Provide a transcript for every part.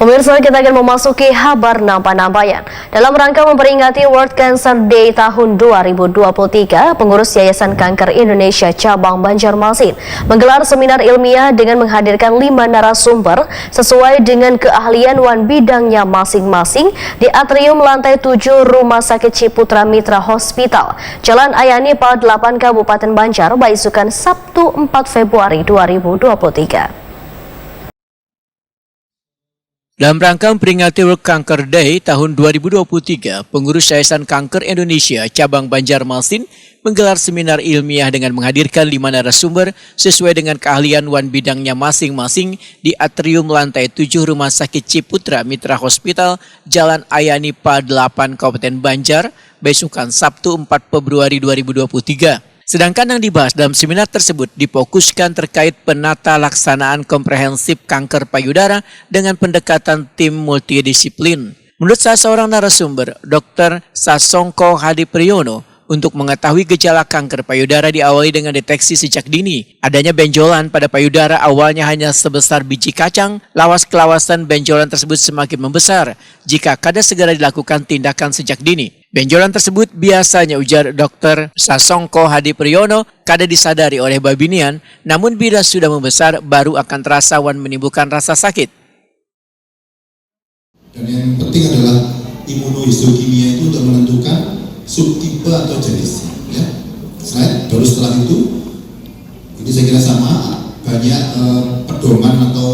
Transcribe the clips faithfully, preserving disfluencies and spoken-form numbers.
Pemirsa, kita akan memasuki habar nampan-nampayan. Dalam rangka memperingati World Cancer Day tahun dua ribu dua puluh tiga, pengurus Yayasan Kanker Indonesia Cabang Banjarmasin menggelar seminar ilmiah dengan menghadirkan lima narasumber sesuai dengan keahlian wan bidangnya masing-masing di atrium lantai tujuh Rumah Sakit Ciputra Mitra Hospital, Jalan Ayani, Pal delapan, Kabupaten Banjar, baisukan Sabtu empat Februari dua ribu dua puluh tiga. Dalam rangka memperingati World Cancer Day tahun dua ribu dua puluh tiga, pengurus Yayasan Kanker Indonesia Cabang Banjarmasin menggelar seminar ilmiah dengan menghadirkan lima narasumber sesuai dengan keahlian wan bidangnya masing-masing di atrium lantai tujuh Rumah Sakit Ciputra Mitra Hospital, Jalan Ayani, Pal delapan, Kabupaten Banjar, besukan Sabtu empat Februari dua ribu dua puluh tiga. Sedangkan yang dibahas dalam seminar tersebut difokuskan terkait penata laksanaan komprehensif kanker payudara dengan pendekatan tim multidisiplin. Menurut salah seorang narasumber, Dokter Sasongko Hadi Priyono, untuk mengetahui gejala kanker payudara diawali dengan deteksi sejak dini. Adanya benjolan pada payudara awalnya hanya sebesar biji kacang, lawas kelawasan benjolan tersebut semakin membesar jika kada segera dilakukan tindakan sejak dini. Benjolan tersebut biasanya, ujar Dokter Sasongko Hadi Priyono, kada disadari oleh babinian, namun bila sudah membesar baru akan terasa wan menimbulkan rasa sakit. Dan yang penting adalah imunohistokimia itu untuk menentukan subtipe atau jenisnya. Ya. Slide. Baru setelah itu, ini saya kira sama, banyak eh, pedoman atau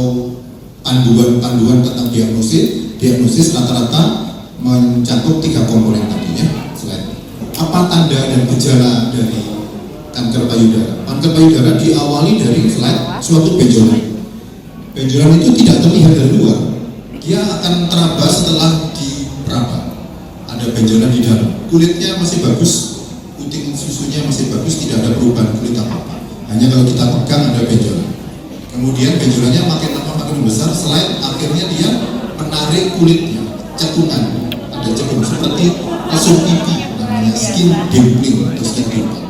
panduan-panduan tentang diagnosis. Diagnosis rata-rata mencakup tiga komponen tadi, ya. Slide. Apa tanda dan gejala dari kanker payudara? Kanker payudara diawali dari, slide, suatu benjolan. Benjolan itu tidak terlihat dari luar. Dia akan teraba setelah diperaba. Ada benjolan di dalam. Kulitnya masih bagus, puting susunya masih bagus, tidak ada perubahan kulit apa-apa. Hanya kalau kita pegang ada benjolan. Kemudian benjolannya makin lama makin besar, slide, akhirnya dia menarik kulitnya, cekungan, ada cekung seperti lesung pipi, namanya skin dimpling atau skin dimple.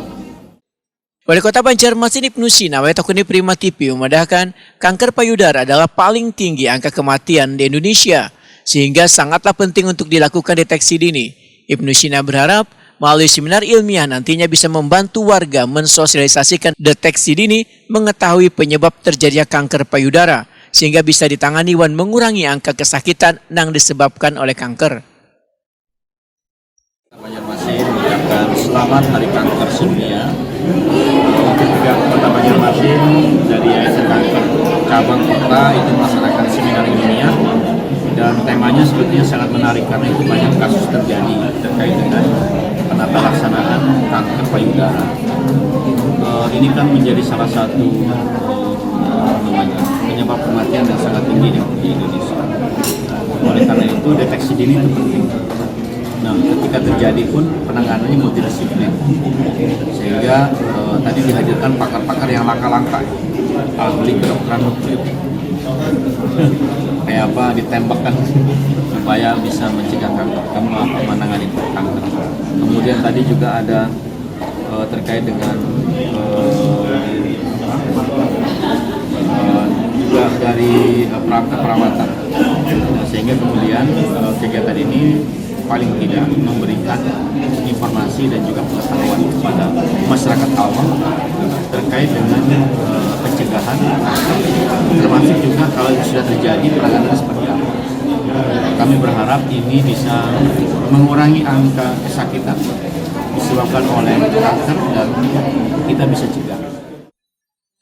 Wali Kota Banjarmasin Ibnu Sina, Wayah Takuni Prima T V, memadahkan kanker payudara adalah paling tinggi angka kematian di Indonesia, sehingga sangatlah penting untuk dilakukan deteksi dini. Ibnu Sina berharap melalui seminar ilmiah nantinya bisa membantu warga mensosialisasikan deteksi dini, mengetahui penyebab terjadinya kanker payudara, sehingga bisa ditangani wan mengurangi angka kesakitan nang disebabkan oleh kanker. Banjarmasin mengucapkan selamat Hari Kanker Sedunia. Juga Kota Banjarmasin dari Yayasan Kanker Cabang Kota itu melaksanakan seminar ilmiah, dan temanya sebetulnya sangat menarik karena itu banyak kasus terjadi terkait dengan penata laksanaan kanker payudara. Eh, ini kan menjadi salah satu eh, apa namanya, penyebab kematian yang sangat tinggi di, di Indonesia. Oleh karena itu deteksi dini itu penting. Nah, ketika terjadi pun penanganannya multidisiplin. Sehingga eh, tadi dihadirkan pakar-pakar yang langka-langka, ahli kedokteran nuklir. Kayak apa, ditembakkan supaya bisa mencegah kanker, kamu apa, menangani kanker. Kemudian tadi juga ada eh, terkait dengan eh, eh, juga dari eh, perangkat perawatan. Nah, sehingga kemudian eh, kegiatan ini paling tidak memberikan informasi dan juga pengetahuan kepada masyarakat awam terkait dengan eh, pencegahan, termasuk juga kalau sudah terjadi penanganan seperti apa. Kami berharap ini bisa mengurangi angka kesakitan disebabkan oleh kanker dan kita bisa cegah.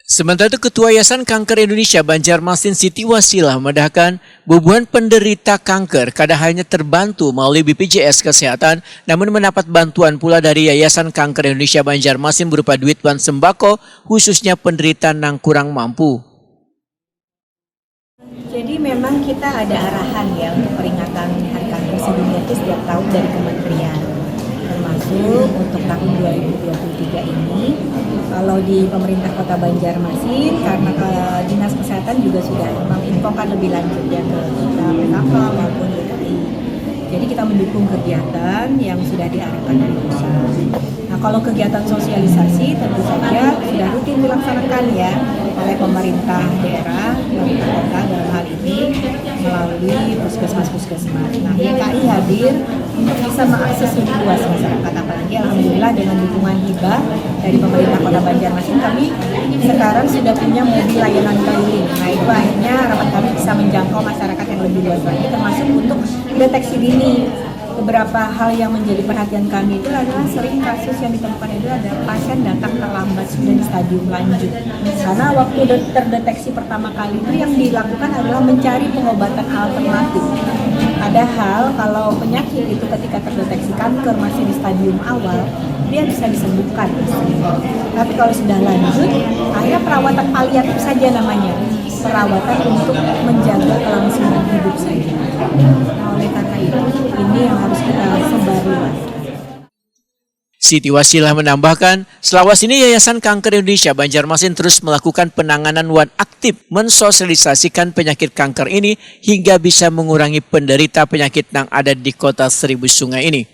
Sementara itu, Ketua Yayasan Kanker Indonesia Banjarmasin, Siti Wasilah, memadahkan bubuhan penderita kanker kada hanya terbantu melalui B P J S Kesehatan, namun mendapat bantuan pula dari Yayasan Kanker Indonesia Banjarmasin berupa duit wan sembako, khususnya penderita nang kurang mampu. Jadi memang kita ada arahan ya untuk peringatan Hari Kanker Sedunia itu setiap tahun dari kementerian. Termasuk untuk tahun dua ribu dua puluh tiga ini, kalau di pemerintah Kota Banjarmasin, karena ke Dinas Kesehatan juga sudah menginfokan lebih lanjut ya ke kita P K K maupun D K I. Jadi kita mendukung kegiatan yang sudah diarahkan dari pusat. Nah, kalau kegiatan sosialisasi tentu saja sudah rutin dilaksanakan ya oleh pemerintah daerah, pemerintah kota dalam hal ini melalui puskesmas-puskesmas. Nah, Y K I hadir untuk bisa mengakses lebih luas masyarakat, apalagi alhamdulillah dengan dukungan hibah dari pemerintah Kota Banjarmasin, kami sekarang sudah punya mobil layanan keliling. Nah, itu akhirnya harapan kami bisa menjangkau masyarakat yang lebih luas lagi, termasuk untuk deteksi dini. Beberapa hal yang menjadi perhatian kami itu adalah sering kasus yang ditemukan itu ada pasien datang terlambat sudah di stadium lanjut. Karena waktu de- terdeteksi pertama kali itu yang dilakukan adalah mencari pengobatan alternatif. Padahal kalau penyakit itu ketika terdeteksi kanker masih di stadium awal, dia bisa disembuhkan. Tapi kalau sudah lanjut, akhirnya perawatan paliatif saja namanya. Perawatan untuk menjaga kelangsungan hidup saja. Nah, oleh karena itu, ini yang harus kita sebar luas. Siti Wasilah menambahkan, selawas ini Yayasan Kanker Indonesia Banjarmasin terus melakukan penanganan wan aktif mensosialisasikan penyakit kanker ini hingga bisa mengurangi penderita penyakit yang ada di kota Seribu Sungai ini.